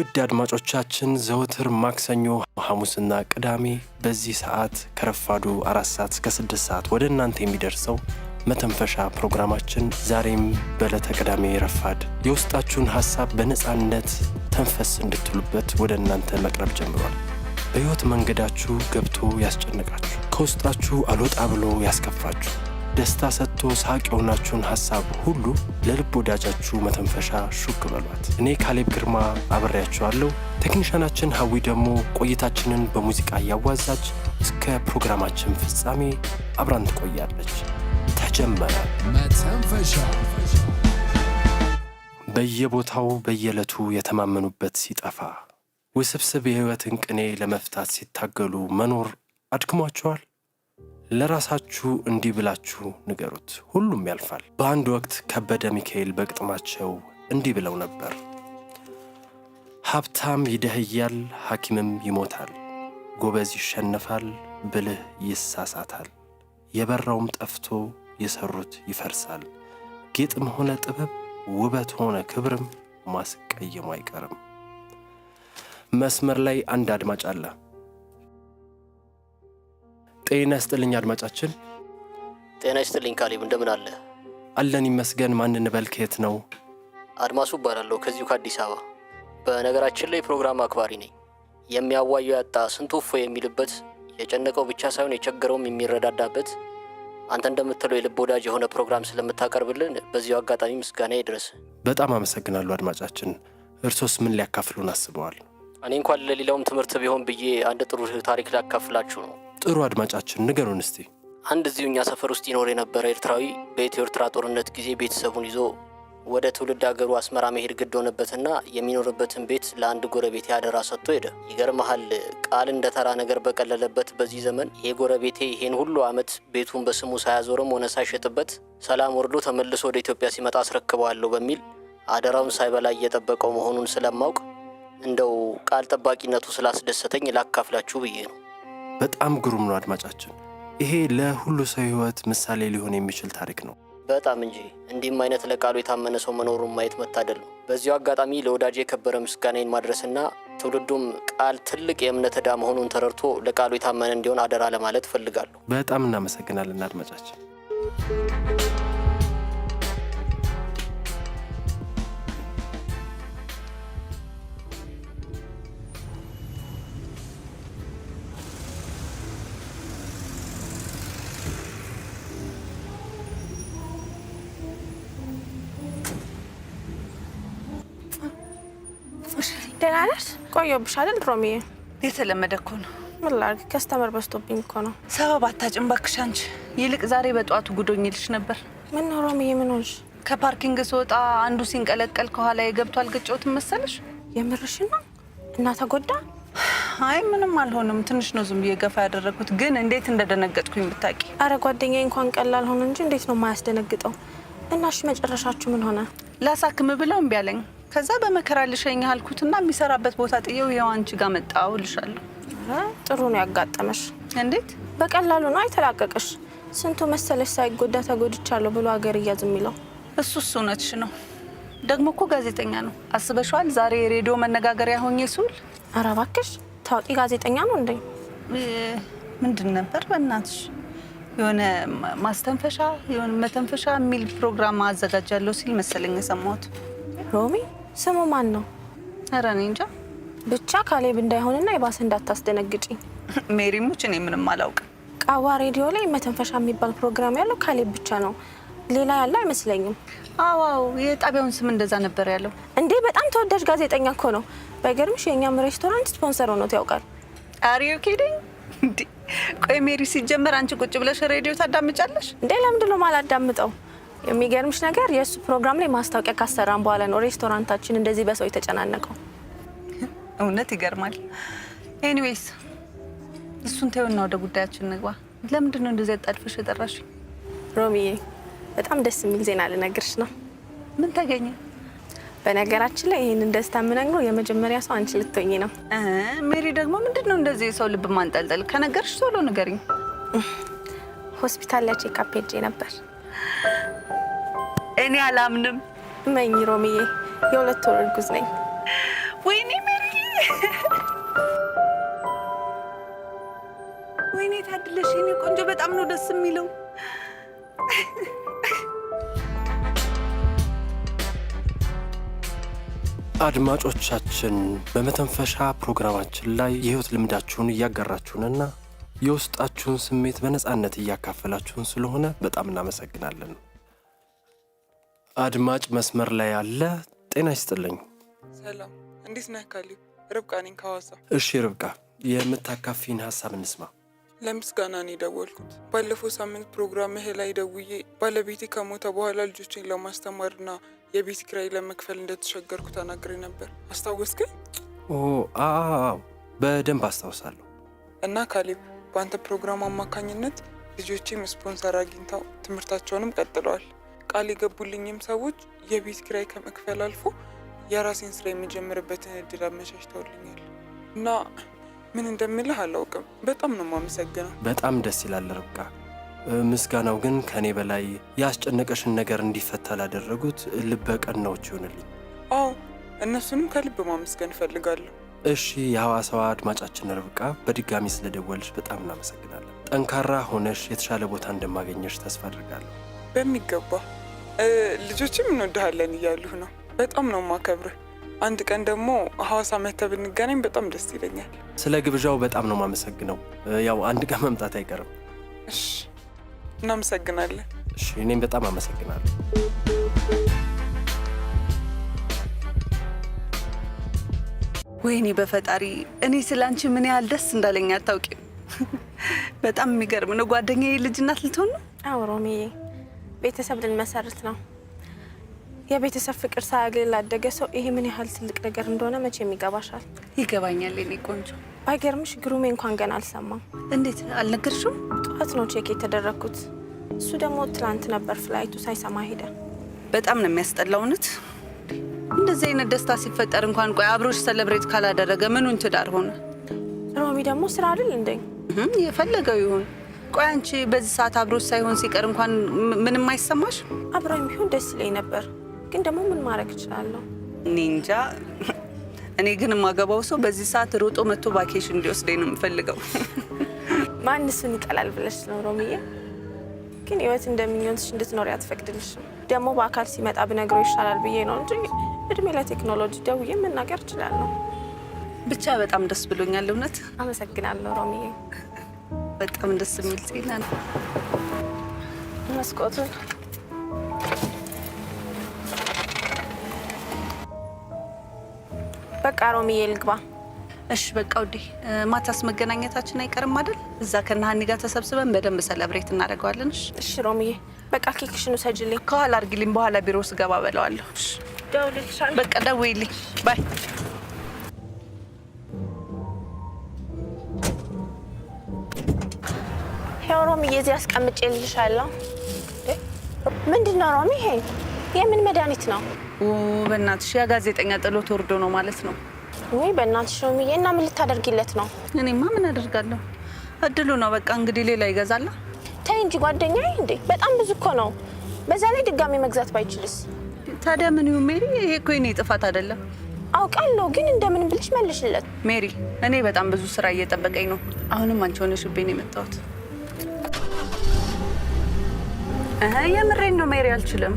ውድ አድማጮቻችን፣ ዘወትር ማክሰኞ፣ ሐሙስና ቅዳሜ በዚህ ሰዓት ከረፋዱ 4 ሰዓት እስከ 6 ሰዓት ወደ እናንተ የሚደርሰው መተንፈሻ ፕሮግራማችን ዛሬም በዕለተ ቅዳሜ ረፋድ የውስጣችሁን ሐሳብ በነፃነት ተንፈስ እንድትሉበት ወደ እናንተ መቅረብ ጀምሯል። በሕይወት መንገዳችሁ ገብቶ ያስጨነቃችሁ፣ ከውስጣችሁ አልወጣ ብሎ ያስከፋችሁ፣ ደስታ ሰጥቶ ሳቅ የሆናችሁን ሐሳብ ሁሉ ለልብ ወዳጃችሁ መተንፈሻ ሹክ በሏት። እኔ ካሌብ ግርማ አብሬያችኋለሁ። ቴክኒሻናችን ሀዊ ደግሞ ቆይታችንን በሙዚቃ እያዋዛች እስከ ፕሮግራማችን ፍጻሜ አብራን ትቆያለች። ተጀመረ። መተንፈሻ። በየቦታው በየዕለቱ የተማመኑበት ሲጠፋ፣ ውስብስብ የሕይወትን ቅኔ ለመፍታት ሲታገሉ መኖር አድክሟቸዋል። ለራሳችሁ እንዲህ ብላችሁ ንገሩት፣ ሁሉም ያልፋል። በአንድ ወቅት ከበደ ሚካኤል በግጥማቸው እንዲህ ብለው ነበር። ሀብታም ይደህያል፣ ሐኪምም ይሞታል፣ ጎበዝ ይሸነፋል፣ ብልህ ይሳሳታል፣ የበራውም ጠፍቶ የሰሩት ይፈርሳል። ጌጥም ሆነ ጥበብ፣ ውበት ሆነ ክብርም ማስቀየሙ አይቀርም። መስመር ላይ አንድ አድማጭ አለ። ጤና ይስጥልኝ አድማጫችን። ጤና ይስጥልኝ ካሌብ፣ እንደምን አለ? አለን ይመስገን። ማን እንበል? ከየት ነው? አድማሱ እባላለሁ፣ ከዚሁ ከአዲስ አበባ። በነገራችን ላይ ፕሮግራም አክባሪ ነኝ። የሚያዋየው ያጣ ስንቱ እፎይ የሚልበት፣ የጨነቀው ብቻ ሳይሆን የቸገረውም የሚረዳዳበት፣ አንተ እንደምትለው የልብ ወዳጅ የሆነ ፕሮግራም ስለምታቀርብልን በዚሁ አጋጣሚ ምስጋና ይድረስ። በጣም አመሰግናለሁ አድማጫችን። እርሶስ ምን ሊያካፍሉን አስበዋል? እኔ እንኳን ለሌላውም ትምህርት ቢሆን ብዬ አንድ ጥሩ ታሪክ ላካፍላችሁ ነው። ጥሩ አድማጫችን፣ ንገሩን እስቲ። አንድ እዚሁ እኛ ሰፈር ውስጥ ይኖር የነበረ ኤርትራዊ በኢትዮ ኤርትራ ጦርነት ጊዜ ቤተሰቡን ይዞ ወደ ትውልድ ሀገሩ አስመራ መሄድ ግድ ሆነበትና የሚኖርበትን ቤት ለአንድ ጎረቤቴ አደራ ሰጥቶ ሄደ። ይገርመሃል፣ ቃል እንደ ተራ ነገር በቀለለበት በዚህ ዘመን ይሄ ጎረቤቴ ይሄን ሁሉ ዓመት ቤቱን በስሙ ሳያዞርም ሆነ ሳይሸጥበት ሰላም ወርዶ ተመልሶ ወደ ኢትዮጵያ ሲመጣ አስረክበዋለሁ በሚል አደራውን ሳይበላ እየጠበቀው መሆኑን ስለማውቅ እንደው ቃል ጠባቂነቱ ስላስደሰተኝ ላካፍላችሁ ብዬ ነው። በጣም ግሩም ነው አድማጫችን። ይሄ ለሁሉ ሰው ሕይወት ምሳሌ ሊሆን የሚችል ታሪክ ነው። በጣም እንጂ። እንዲህም አይነት ለቃሉ የታመነ ሰው መኖሩን ማየት መታደል ነው። በዚሁ አጋጣሚ ለወዳጄ የከበረ ምስጋናዬን ማድረስና ትውልዱም ቃል ትልቅ የእምነት ዕዳ መሆኑን ተረድቶ ለቃሉ የታመነ እንዲሆን አደራ ለማለት እፈልጋለሁ። በጣም እናመሰግናለን አድማጫችን። ደህና ነሽ? ቆየሁብሽ አይደል ሮሚዬ? የተለመደ እኮ ነው። ምን ላድርግ፣ customer በዝቶብኝ እኮ ነው። ሰበብ አታጭም እባክሽ አንቺ። ይልቅ ዛሬ በጠዋቱ ጉዶኝልሽ ነበር። ምን ነው ሮሚዬ፣ ምን ሆንሽ? ከ parking ስወጣ አንዱ ሲንቀለቀል ከኋላ የገብቶ አልገጨሁትም መሰለሽ። የምርሽን ነው? እና ተጎዳ? አይ ምንም አልሆንም። ትንሽ ነው ዝም ብዬ ገፋ ያደረግኩት፣ ግን እንዴት እንደደነገጥኩኝ ብታቂ። አረ ጓደኛዬ እንኳን ቀላል ሆነ እንጂ እንዴት ነው የማያስደነግጠው? እና እሺ መጨረሻችሁ ምን ሆነ? ላሳክም ብለው እምቢ አለኝ። ከዛ በመከራ ልሸኝህ አልኩትና የሚሰራበት ቦታ ጥየው ይኸው አንቺ ጋር መጣሁ እልሻለሁ። ኧረ ጥሩ ነው ያጋጠመሽ። እንዴት? በቀላሉ ነው አይተላቀቅሽ። ስንቱ መሰለሽ ሳይጎዳ ተጎድቻለሁ ብሎ ሀገር እያዝ የሚለው። እሱስ እውነትሽ ነው። ደግሞ እኮ ጋዜጠኛ ነው። አስበሽዋል? ዛሬ የሬዲዮ መነጋገሪያ ሆኜ ስውል። ኧረ እባክሽ ታዋቂ ጋዜጠኛ ነው እንዴ? ምንድን ነበር በእናትሽ የሆነ ማስተንፈሻ የሆነ መተንፈሻ የሚል ፕሮግራም አዘጋጃለሁ ሲል መሰለኝ የሰማሁት። ሮሚ ስሙ ማን ነው? ኧረ እኔ እንጃ። ብቻ ካሌብ እንዳይሆንና የባሰ እንዳታስደነግጪኝ። ሜሪ ሙች እኔ ምንም አላውቅም። ቃዋ ሬዲዮ ላይ መተንፈሻ የሚባል ፕሮግራም ያለው ካሌብ ብቻ ነው። ሌላ ያለው አይመስለኝም። አዎ፣ የጣቢያውን ስም እንደዛ ነበር ያለው። እንዴ በጣም ተወዳጅ ጋዜጠኛ እኮ ነው። ባይገርምሽ የእኛም ሬስቶራንት ስፖንሰር ሆኖት ያውቃል። Are you kidding? እንዴ ቆይ ሜሪ፣ ሲጀመር አንቺ ቁጭ ብለሽ ሬዲዮ ታዳምጫለሽ? እንዴ ለምንድን ነው የማላዳምጠው? የሚገርምሽ ነገር የእሱ ፕሮግራም ላይ ማስታወቂያ ካሰራን በኋላ ነው ሬስቶራንታችን እንደዚህ በሰው የተጨናነቀው። እውነት ይገርማል። Anyways እሱን ተይውና ወደ ጉዳያችን እንግባ። ለምንድን ነው እንደዚህ አጣድፈሽ የጠራሽ? ሮሚዬ በጣም ደስ የሚል ዜና ልነግርሽ ነው። ምን ተገኘ? በነገራችን ላይ ይህንን ደስታ የምነግረው የመጀመሪያ ሰው አንቺ ልትሆኚ ነው። ሜሪ ደግሞ ምንድን ነው እንደዚህ የሰው ልብ ማንጠልጠል? ከነገርሽ ቶሎ ንገሪኝ። ሆስፒታል ለ checkup ሄጄ ነበር። እኔ አላምንም። እመኚ ሮሚዬ፣ የ2 ወር እርጉዝ ነኝ። ወይኔ ሜሪ ወይኔ ታድለሽ የኔ ቆንጆ፣ በጣም ነው ደስ የሚለው። አድማጮቻችን በመተንፈሻ ፕሮግራማችን ላይ የህይወት ልምዳችሁን እያጋራችሁንና የውስጣችሁን ስሜት በነጻነት እያካፈላችሁን ስለሆነ በጣም እናመሰግናለን። አድማጭ መስመር ላይ አለ። ጤና ይስጥልኝ። ሰላም፣ እንዴት ነህ ካሌብ? ርብቃ ነኝ ከሐዋሳ። እሺ ርብቃ፣ የምታካፊን ሀሳብ እንስማ። ለምስጋና ነው የደወልኩት። ባለፈው ሳምንት ፕሮግራምህ ላይ ደውዬ ባለቤቴ ከሞተ በኋላ ልጆቼን ለማስተማርና የቤት ኪራይ ለመክፈል እንደተቸገርኩ ተናግሬ ነበር። አስታወስከኝ? ኦ አዎ፣ በደንብ አስታውሳለሁ። እና ካሌብ፣ በአንተ ፕሮግራም አማካኝነት ልጆቼም ስፖንሰር አግኝተው ትምህርታቸውንም ቀጥለዋል። ቃል የገቡልኝም ሰዎች የቤት ኪራይ ከመክፈል አልፎ የራሴን ስራ የምጀምርበትን እድል አመቻችተውልኛል። እና ምን እንደምልህ አላውቅም። በጣም ነው የማመሰግነው። በጣም ደስ ይላል ርብቃ። ምስጋናው ግን ከኔ በላይ ያስጨነቀሽን ነገር እንዲፈታ ላደረጉት ልበ ቀናዎች ይሆንልኝ። አዎ፣ እነሱንም ከልብ ማመስገን እፈልጋለሁ። እሺ፣ የሐዋሳዋ አድማጫችን ርብቃ በድጋሚ ስለደወልሽ በጣም እናመሰግናለን። ጠንካራ ሆነሽ የተሻለ ቦታ እንደማገኘሽ ተስፋ አድርጋለሁ። በሚገባ። ልጆችም እንወድሃለን እያሉህ ነው። በጣም ነው የማከብርህ። አንድ ቀን ደግሞ ሐዋሳ መተህ ብንገናኝ በጣም ደስ ይለኛል። ስለ ግብዣው በጣም ነው የማመሰግነው። ያው አንድ ቀን መምጣት አይቀርም። እሺ፣ እናመሰግናለን። እሺ፣ እኔም በጣም አመሰግናለሁ። ወይኔ በፈጣሪ፣ እኔ ስለ አንቺ ምን ያህል ደስ እንዳለኝ አታውቂም። በጣም የሚገርም ነው። ጓደኛዬ ልጅ እናት ልትሆን ነው። አዎ ሮሚዬ፣ ቤተሰብ ልንመሰርት ነው። የቤተሰብ ፍቅር ሳያገኝ ላደገ ሰው ይሄ ምን ያህል ትልቅ ነገር እንደሆነ መቼም ይገባሻል። ይገባኛል የኔ ቆንጆ። ባይገርምሽ ግሩሜ እንኳን ገና አልሰማም። እንዴት አልነገርሽውም? ጠዋት ነው check የተደረግኩት። እሱ ደግሞ ትላንት ነበር flight ኡ፣ ሳይሰማ ሄደ። በጣም ነው የሚያስጠላው። እውነት እንደዚህ አይነት ደስታ ሲፈጠር እንኳን ቆይ አብሮሽ celebrate ካላደረገ ምኑን ትዳር ሆነ? ሮሚ ደግሞ ስራ አይደል እንዴ? የፈለገው ይሁን። ቆይ አንቺ በዚህ ሰዓት አብሮሽ ሳይሆን ሲቀር እንኳን ምንም አይሰማሽ? አብሮኝ ቢሆን ደስ ይለኝ ነበር፣ ግን ደግሞ ምን ማድረግ እችላለሁ? እኔ እንጃ። እኔ ግን የማገባው ሰው በዚህ ሰዓት ሮጦ መጥቶ vacation እንዲወስደኝ ነው የምፈልገው። ማን እሱን ይጠላል ብለሽ ነው ሮሚዬ? ግን ህይወት እንደምኞትሽ እንድትኖሪ አትፈቅድልሽም። ደግሞ በአካል ሲመጣ ብነግረው ይሻላል ብዬ ነው እንጂ እድሜ ለቴክኖሎጂ ደውዬ መናገር እችላለሁ። ብቻ በጣም ደስ ብሎኛል። እውነት አመሰግናለሁ ሮሚዬ። በጣም ደስ የሚል ዜና ነው። መስኮቱን በቃ ሮሚዬ ልግባ። እሺ በቃ ውዴ፣ ማታስ መገናኘታችን አይቀርም አይደል? እዛ ከነሀኒ ጋር ተሰብስበን በደንብ celebrate እናደርገዋለን። እሺ እሺ ሮሚዬ፣ በቃ ኬክሽን ውሰጂልኝ። ከኋላ አድርጊልኝ፣ በኋላ ቢሮ ስገባ በለዋለሁ። እሺ ደውልልሻለሁ። በቃ ደውይልኝ። Bye። ይኸው ሮሚዬ፣ እዚህ አስቀምጬልሻለሁ። ምንድን ነው ሮሚ? ይሄ የምን መድኃኒት ነው? በእናትሽ ያ ጋዜጠኛ ጥሎት ወርዶ ነው ማለት ነው። ወይ በእናትሽ ሮሚዬ፣ እና ምን ልታደርጊለት ነው? እኔማ ምን አደርጋለሁ? እድሉ ነው በቃ እንግዲህ ሌላ ይገዛላ። ተይ እንጂ ጓደኛዬ፣ እንዴ በጣም ብዙ እኮ ነው። በዛ ላይ ድጋሚ መግዛት ባይችልስ? ታዲያ ምን ይሁን ሜሪ፣ ይሄ እኮ የኔ ጥፋት አይደለም። አውቃለሁ፣ ግን እንደምን ብልሽ መልሽለት። ሜሪ፣ እኔ በጣም ብዙ ስራ እየጠበቀኝ ነው። አሁንም አንቺ ሆነሽብኝ ነው የመጣሁት። የምሬን ነው ሜሪ፣ አልችልም።